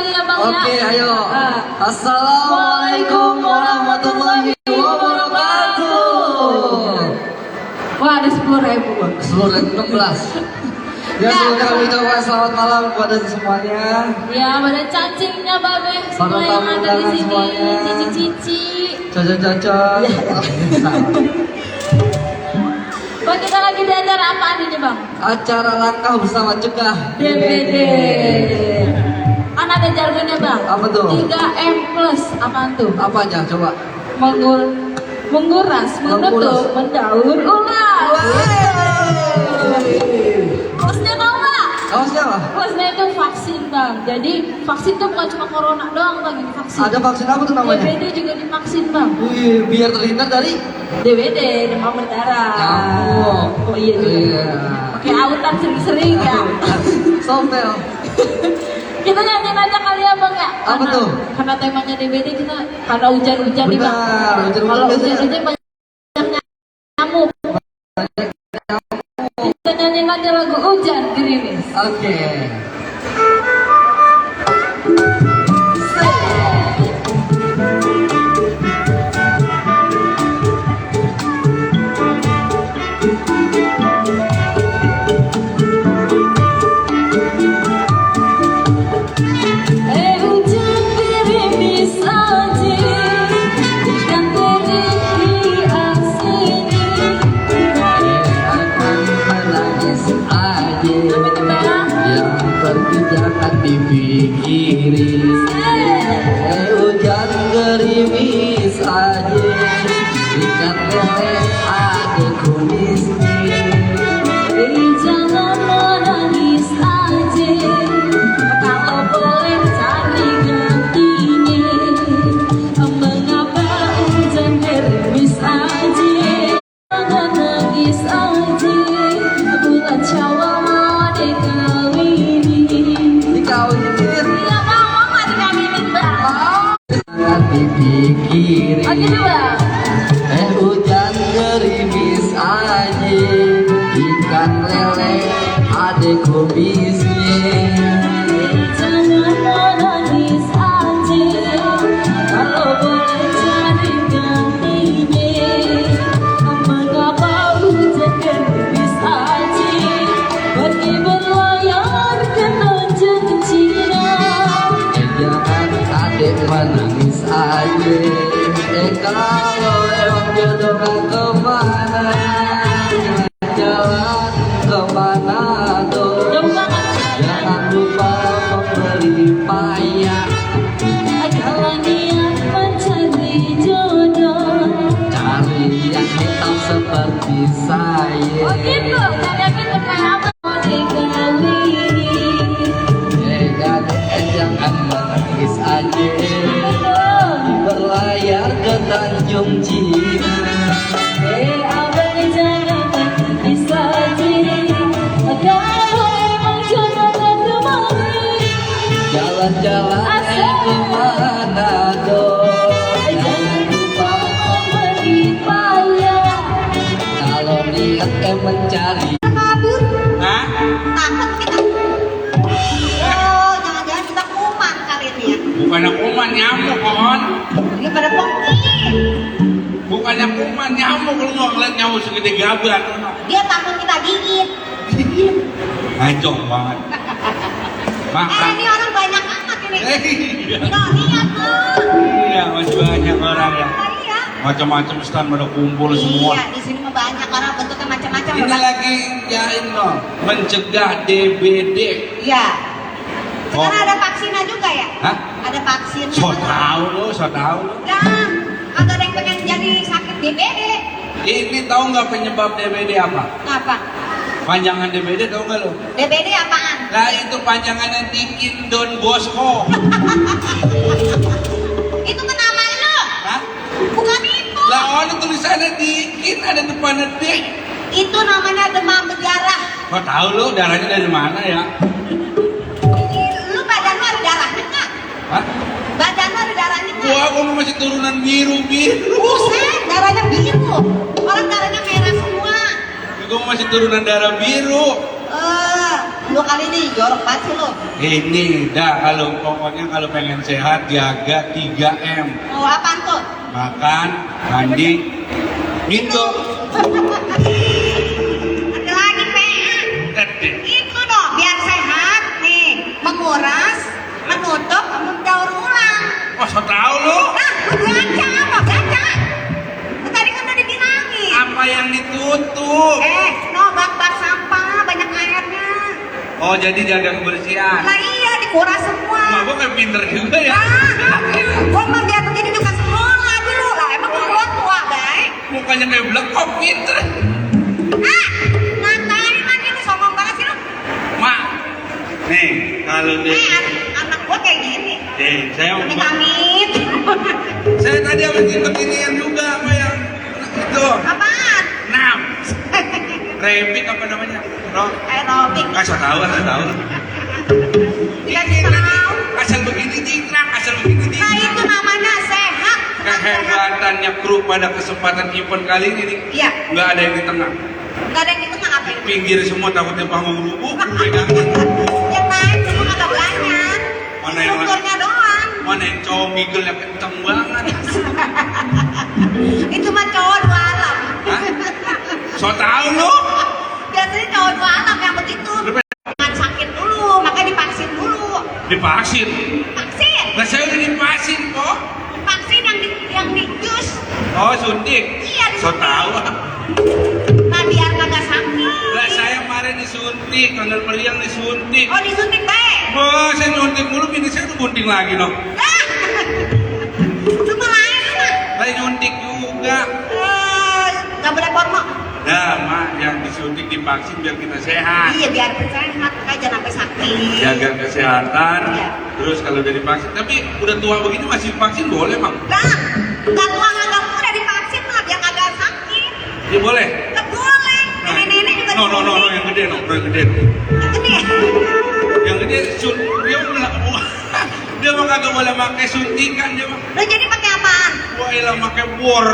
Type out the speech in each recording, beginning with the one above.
lagi ya Bang ya. Oke, ayo. Assalamualaikum warahmatullahi wabarakatuh. Wah, ada 10.000. 10.016. Ya, semoga kami ucapkan selamat malam kepada semuanya. Ya, pada cacingnya Babe, semua Para yang tamu ada di undangan sini, semuanya. cici-cici. Cocok-cocok. Bang, kita lagi di acara apaan ini Bang? Acara langkah bersama cegah DBD. Kan ada jargonnya Bang. Apa tuh? 3M plus, apaan tuh? Apa aja coba? Menguras, menutup, mendaur ulang. Plusnya tau nggak? Kaosnya apa? Plusnya itu vaksin Bang. Jadi vaksin tuh bukan cuma corona doang Bang, ini vaksin. Ada vaksin apa tuh namanya? DBD juga divaksin Bang. Wih, biar terhindar dari DBD, demam berdarah. nyamuk. Oh iya juga. Iya. Pakai autan sering-sering ya. Sompel. Kita nyanyiin aja kali ya Bang ya. Apa tuh? Karena temanya DBD kita karena hujan-hujan nih Bang. Benar, hujan-hujan Kalau biasanya. hujan-hujan banyak nyamuk. Kita nyanyiin aja lagu Hujan Gerimis. Oke. Hujan gerimis aja, ikan teri di asini. Akan menangis aja. Bang. Yang pergi jangan dipikirin. Hujan gerimis aja. Ikat lele adekku miskin. Jangan menangis aja, kalau boleh cari gantinya. Mengapa hujan gerimis aja? Jangan nangis aja, bulan Syawal mau dikawinin. Dikawinin. Iya Bang, mau nggak dikawinin Bang? Jangan dipikirin. Oke dua. Hujan gerimis aja. Ikan lele adekku miskin. Jangan menangis aja, kalau boleh cari gantinya. Mengapa hujan gerimis aja, pergi berlayar ke tanjung Cina. Jangan adek menangis aja. Kalau emang jodoh kemana, jalan kemana tuh. Jangan lupa memberi payah. Kalau niat mencari jodoh. Cari yang hitam seperti saya. Oh gitu, kalian itu kayak apa? Mau dikawinin. Jangan menangis aja. Berlayar ke Tanjung Cina. Abang jangan menangis aja, kalau emang jodoh kemana. Jalan-jalan kemana dong. Jangan lupa memberi payah. Kalau niat mencari. Hah? Takut kita. Oh, jangan-jangan kita kuman kali ini ya. Bukannya kuman nyamuk kon. Ini pada pongki. Bukannya kuman nyamuk, lu mau ngeliat nyamuk segede gaban. Dia takut kita gigit. Ngacong banget. Makan. Ini orang banyak amat ini. Iya. Nggak lihat tuh. Iya, masih banyak orang ya. Iya. Macam-macam stand pada kumpul semua. Iya, di sini mah banyak orang bentuknya macam-macam. Ini lagi yain no, mencegah DBD. Iya. Oh. Sekarang ada vaksinnya juga ya? Hah? Ada vaksin. So tau lo. Ya, kagak ada yang pengen jadi sakit DBD. Ini tahu nggak penyebab DBD apa? Apa? Panjangan DBD tahu nggak lo? DBD apaan? Lah itu panjangannya Dikin Don Bosco. Itu kan nama lo. Hah? Bukan itu. Lah orang tulisannya Dikin ada depannya D. Itu namanya demam berdarah. Kok tahu lo darahnya dari mana ya? Lu badan lu ada darahnya nggak? Hah? Badan lu ada darahnya nggak? Gua masih turunan biru-biru. Buset, darahnya biru. Orang darahnya merah semua. Gua masih turunan darah biru. 2 kali nih, jorok banget sih lo. Ini dah pokoknya kalau pengen sehat jaga 3M. Oh, apaan tuh? Makan, mandi, minum. Ada lagi PA. Itu dong, biar sehat nih. Menguras, menutup, mendaur ulang. Oh, so tau lu. Nah, lu baca apa? Baca. Lu tadi kan udah dibilangin. Apa yang ditutup? No, bak sampah, banyak airnya. Oh, jadi jaga kebersihan. Nah iya, dikuras semua. Nah, gua kayak pinter juga ya. Gua mah biar begini juga sekolah dulu lah. Emang gua tua, baik. Mukanya kayak blekop pinter. Ngatain lagi nih, sombong banget sih lu. Mak, nih kalau Anak gua kayak gini. saya Amit-amit. saya tadi habis beginian juga apa yang itu. Apaan? 6. Rabbit apa namanya? Aerobik. Asal tahu. Dikasih tahu. Asal begini jingkrak, asal begini Nah jingkrak. itu namanya sehat. Kehebatannya kru pada kesempatan event kali ini nih, Iya. nggak ada yang di tengah. Gak ada yang itu nggak ngapain? Pinggir semua takutnya panggung rubuh, pegangin. Yang naik semua agak banyak. Mana yang Strukturnya doang. Mana yang cowok migel yang kenceng banget. Itu mah cowok 2 alam. Hah? So tau lu? Biasanya cowok 2 alam yang begitu. Jangan sakit dulu, makanya divaksin dulu. Divaksin. Vaksin, Nah saya udah divaksin kok. vaksin yang di jus. Oh suntik. Iya, So disuntik. tau. Nah biar kagak sakit. Lah saya kemarin disuntik, tanggal meriang disuntik. Oh disuntik baik. Wah saya nyuntik mulu, bini saya tuh gunting lagi loh. Itu mah lain mah. Saya nyuntik juga. Gak boleh porno. Nah, mak yang disuntik divaksin biar kita sehat. Iya biar sehat, makanya jangan sampai sakit. Jaga kesehatan. Iya. Terus kalau udah divaksin, tapi udah tua begini masih vaksin boleh, Mak? Nah, gak tua gak muda divaksin lah biar kagak sakit. Ya boleh. Gak boleh. Nenek-nenek juga No, disuntik. yang gede, no, yang gede. Yang gede. Yang gede dia mah kagak boleh pakai suntikan dia mah. Lo jadi pakai apaan? Wah, ilah pakai bor.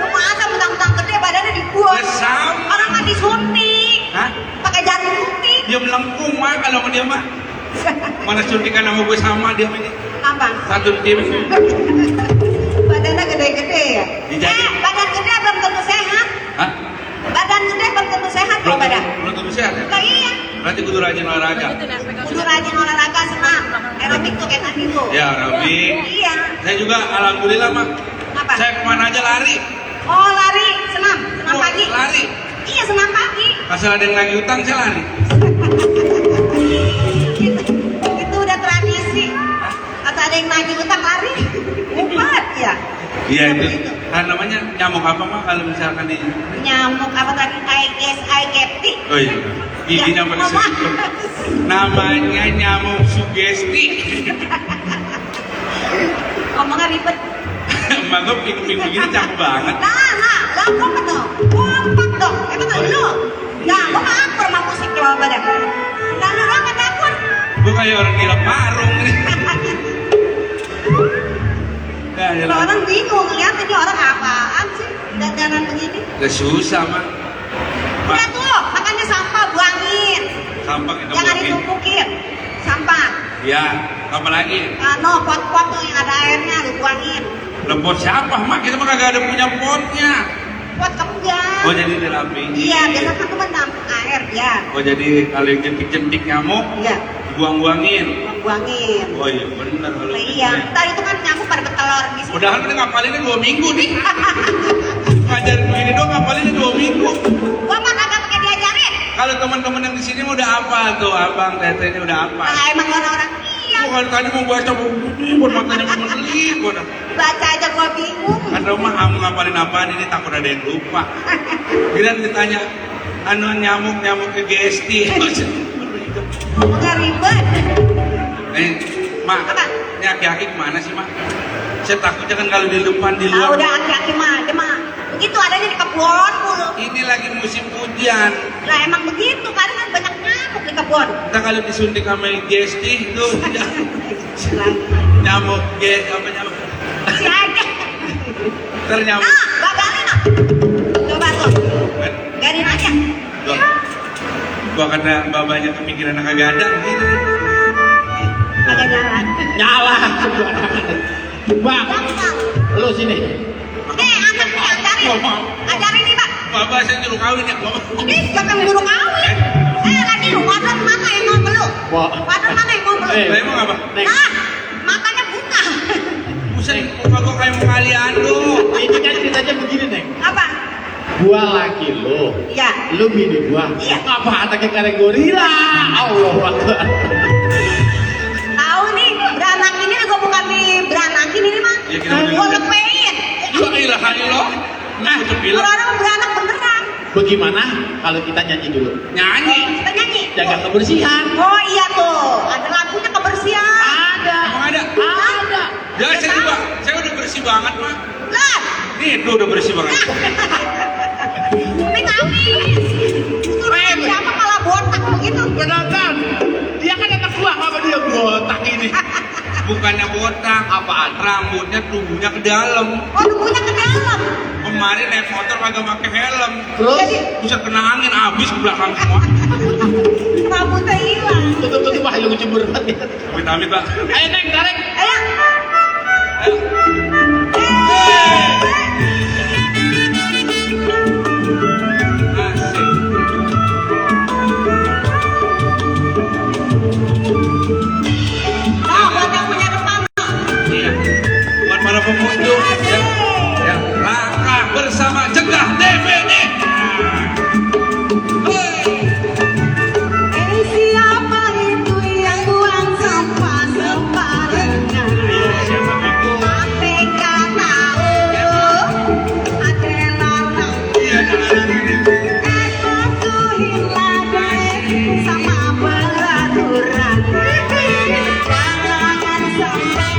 Masa mentang-mentang gede badannya dibuat. Ya sama. Orang kan disuntik. Hah? Pakai jarum suntik. Dia melengkung mah kalau sama dia mah. Mana suntikan sama gue sama dia mah ini. Apa? Satu tim. Badannya gede-gede ya? Dijadi- Badan gede belum tentu sehat. Hah? Badan gede belum tentu sehat kalau badan. Belum tentu sehat ya? Lah iya. Berarti kudu rajin olahraga. Kudu rajin olahraga senam. Aerobik tuh kayak tadi tuh. Ya, aerobik. Iya. Saya juga alhamdulillah mah. Apa? Saya kemana aja lari. Oh lari, senam pagi. Lari. Iya senam pagi. Asal ada yang lagi utang saya lari. Itu udah tradisi. Atau ada yang nagih utang lari. Hebat ya. Iya itu. Kan namanya nyamuk apa mah kalau misalkan di. Nyamuk apa tadi? Aedes aegypti. Oh iya. Giginya pada sedikit. Namanya nyamuk sugesti. Ngomongnya ribet. Emang gue ping-ping begini cakep banget. Nah, kompak dong. Kompak dong. Emang nggak lu? Nah, gua mah akur sama musik lo badan. Nah, lu kan akur. Gue kayak orang gila parung nih. Nah, ya Kalau orang bingung lihat ini orang apaan sih dandanan begini. Gak susah mah. Udah tuh, makanya sampah buangin. Sampah kita Jangan buangin. ditumpukin. Sampah. Ya, apa lagi? No, pot-pot tuh yang ada airnya lu buangin. Lepot siapa mak? Kita mah kagak ada punya potnya. Pot kamu enggak. Oh jadi dirapi. Iya, biasa kan teman nampung air ya. Oh jadi kalau yang jentik-jentik nyamuk Iya, buang-buangin. buangin. Oh iya benar kalau. Nah, iya, ntar itu kan nyamuk pada bertelur di sini. Mudahan udah ngapalinnya 2 minggu nih. Ngajarin begini dong ngapalinnya 2 minggu. Gua mah kagak pakai diajarin. Kalau teman-teman yang di sini udah apa tuh abang teteh ini udah apa? Nah, emang orang-orang iya. Kalau tadi mau baca buat matanya memelip, buat Baca aja gua bingung. ada mah kamu ngapalin apaan ini takut ada yang lupa. Kira ditanya nyamuk ke GST. Ngomongnya ribet. Mak, Apa? ini aki-aki kemana sih mak? Saya takutnya kan kalau di depan di Nah, luar. udah aki-aki mah, dia mah. Begitu adanya di kebun mulu. Ini lagi musim hujan. Lah emang begitu, karena kan banyak nyamuk di kebun. Kita kalau disuntik sama GST itu nyamuk apa nyamuk? Si aja. Ternyamuk. Ah, gagalin ah. Coba tuh. Garin aja. Tuh. Gua kata babanya kepikiran kagak ada gitu. Kagak jalan. Nyala. Bang, Gampang. lu sini. Anak nih ajarin. Ajarin nih, Pak. Bapak saya nyuruh kawin ya. Ini siapa yang nyuruh kawin? Lagi lu wadon mana yang mau peluk? Wah. Wadon mana yang mau peluk? Lah emang apa? Nah, matanya buka. Buset, muka gua kayak mau kalian lu. Ini kan ceritanya begini, Neng. Apa? Gua laki lu. Iya. Lu bini gua. Iya. Apa anaknya kayak gorila? Allah Akbar. Tahu nih, beranak ini gua bukan nih beranakin ini mah. Ya, kita Gua bener. lepein. La ilaha illallah. Nah, itu bilang Orang beranak beneran. Bagaimana kalau kita nyanyi dulu? nyanyi. Kita nyanyi. Jaga kebersihan. Oh iya tuh, ada lagunya kebersihan. Ada. Emang ada? Ada. Ya saya juga, saya udah bersih banget mah. Lah, Nih, tuh udah bersih banget. ini nangis. Turun siapa malah botak begitu? Beneran. Dia kan anak gua, apa dia botak ini? Bukannya botak, apaan? Rambutnya tumbuhnya ke dalam. Oh, tubuhnya ke dalam. Kemarin naik motor kagak pakai helm. Terus Bisa kena angin habis ke belakang semua. Rambutnya hilang. tutup wah lu cembur banget. Amit-amit, Pak. Ayo Neng, tarik. Ayo. Ayo. Asik. Nah, buat yang punya depan. Iya. Buat para pengunjung. Ya. Ya. Langkah bersama cegah DBD. Siapa itu yang buang sampah sembarangan? Siapa itu? KPK tahu, ada larang. Iya, jangan. Patuhilah deh sama peraturan. Jangan sampai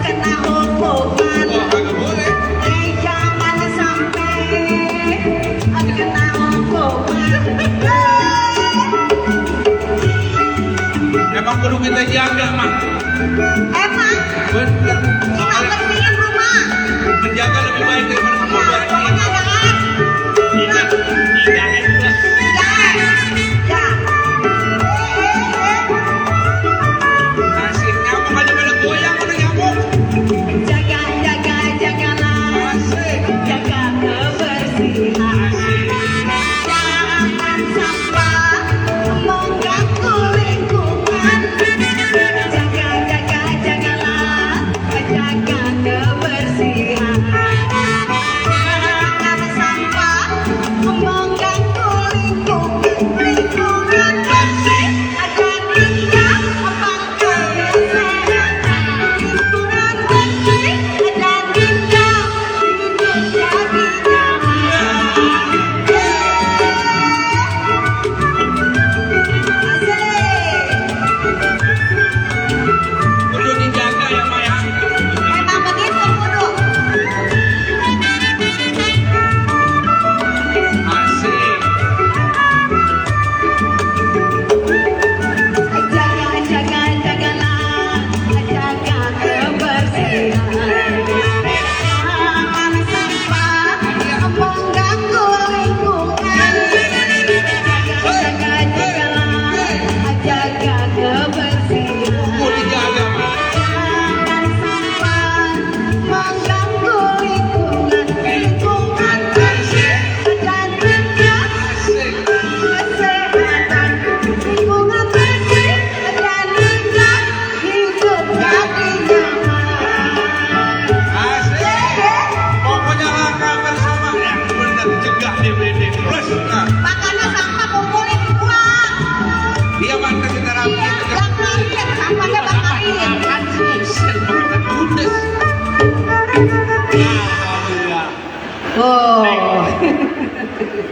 kena hukuman. Wah, kagak boleh. Jangan sampai kena hukuman. Emang perlu kita jaga, Mak. Emang Bener. kita Soalnya bersihin rumah. menjaga lebih baik daripada mengobati. Pokoknya jangan. Ingat, 3M plus. Asik, nyamuk aja pada goyang, udah nyamuk. Jagalah, Asik. jaga kebersihan. Jangan sampah mengganggu lingkungan. Jagalah, jaga kebersihan. Jangan sampah mengganggu lingkungan bersih. Ada tindak apakah kesehatan lingkungan bersih. Ada tindak hidup jadi nyaman. Asik. Perlu dijaga ya, Mak ya. Memang begitu kudu. Asik. Jagalah, jaga kebersihan. Jangan sampah mengganggu lingkungan. Jagalah, jaga kebersihan. Perlu dijaga, Mak. Jangan sampah mengganggu lingkungan bersih dan tindak Asik. kesehatan lingkungan bersih dan tindak hidup jadi nyaman. Asik. Pokoknya langkah bersama yang benar cegah DBD plus. Nah, Makanya sampah kumpulin buang. dia mantan kita rapi. Iya, bakarin sampahnya bakarin. Buset, banget ludes. Alhamdulillah. Oh.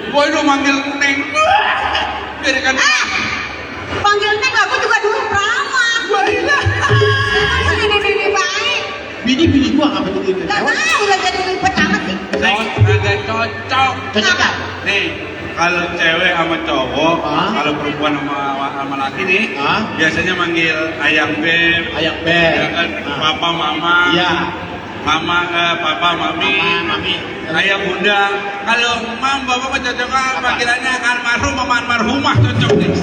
Boy lu manggil Neng. Biarkan. Panggilnya aku juga dulu perawat. Ini baik. Bini gua nggak betul Gak tahu udah jadi lipet amat sih. Neng, agak cocok. Cocok kan? Nih, kalau cewek sama cowok, Hah? kalau perempuan sama laki nih, Hah? biasanya manggil ayang beb, Ayam ya beb. kan, papa mama, Iya. mama papa mami, Mama, mami. ayah bunda. Kalau mam bapak mah cocoknya panggilannya almarhum sama almarhumah cocok nih.